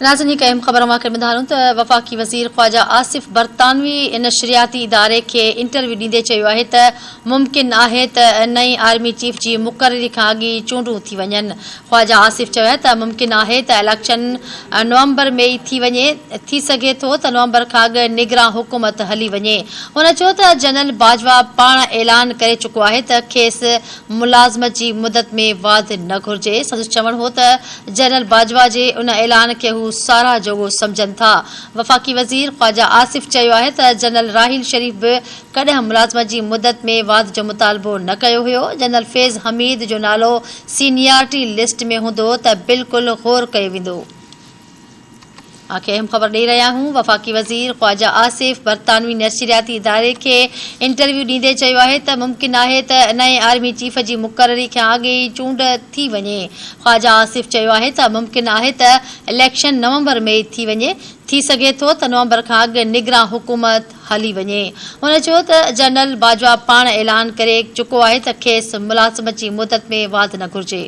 ناظرين هڪ اهم خبر اوهان کي ٻڌايون ته وفاقي وزير خواجه آصف برطانوي نشرياتي اداري کي انٽرويو ڏيندي چيو آهي ته ممڪن آهي ته نئين آرمي چيف جي مقرري کان اڳ ئي چونڊون ٿي وڃن. خواجه آصف چيو آهي ته ممڪن آهي ته اليڪشن نومبر ۾ ئي ٿي وڃي، ٿي سگهي ٿو ته نومبر کان اڳ نگران حڪومت هلي وڃي. هن چيو ته جنرل باجوا پاڻ اعلان ڪري چڪو آهي ته کيس ملازمت جي مدت ۾ واڌ نه گهرجي. سندس چوڻ هو ته جنرل باجوا جي ان اعلان کي هو ساراهه جوڳو سمجهن ٿا. وفاقي وزير خواجه آصف چيو آهي ته جنرل راحيل شريف به ڪڏهن ملازمت جي مدت ۾ واڌ جو مطالبو نه ڪيو هيو، جنرل فيض حميد جو نالو سينيارٽي لسٽ ۾ هوندو ته بلڪل غور ڪيو ويندو. اوهان کي اهم خبر ڏئي رهيا آهيون، وفاقي وزير خواجه آصف برطانوي نشرياتي اداري کي انٽرويو ڏيندي چيو آهي ته ممڪن آهي ته نئين آرمي چيف جي مقرري کان اڳ ئي چونڊ ٿي وڃي. خواجه آصف چيو آهي ته ممڪن آهي ته اليڪشن نومبر ۾ ئي ٿي وڃي، ٿي سگهي ٿو ته نومبر کان اڳ نگران حڪومت هلي وڃي. هن چيو ته جنرل باجوا پاڻ اعلان ڪري چڪو آهي ته کيس ملازمت جي مدت ۾ واڌ نه گهرجي.